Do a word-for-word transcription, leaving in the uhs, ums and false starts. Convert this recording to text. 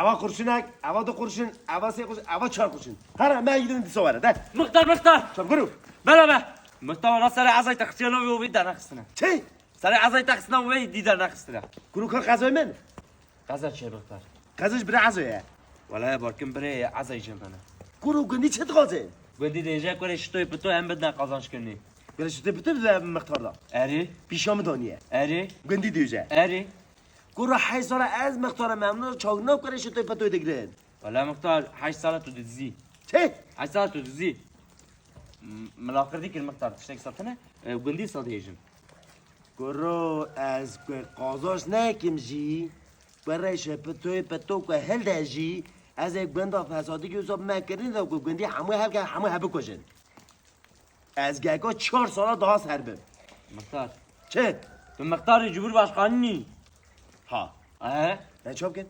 Eva kurşunek, eva du kurşun, eva sê kurşun, eva çar kurşun. Hara, me gidin disa were, de. Mixtar, mixtar. Çabuk kuru. Bela be. Mixtar, wana serê ezay te xistiye navê û vî dernexistiye. Çi? Serê ezay te xistiye û vî dî dernexistiye. Kuru ka qezay min? Qeza çi ye mixtar? Qezaj bira ezo ye. Wala barkin birê ezay cemene. Kuru gundî çi dixwaze? Gundî dêje kurê şitoy pitoy em bidine qazanç kirinî. Gure şitoy pitoy bide mixtar da. Erê, Pîşa min daniye. erê, Gundî dêje. erê. Kuru heşt sala ez mixtara memnun çawna kure şitoy pitoy digirin. Wala mixtar heşt sala tu dizî. Çi? Heşt sala tu dizî. M- Milaqirdî kir mixtar tiştek satine. E, gundî sa dêjin. Kuro ez ku qazanç nekim jî, ku reşe pitoy pito ku hilde jî, ez ê gunda fesadî ku zab me kirin de ku gundî hemû hevke hemû hebikujin. Ez geko çar sala daha ser bim. Mixtar. Çi? Tu mixtarê cumhurbaşkanî nî. Ha. Ehe. Ne çap kin?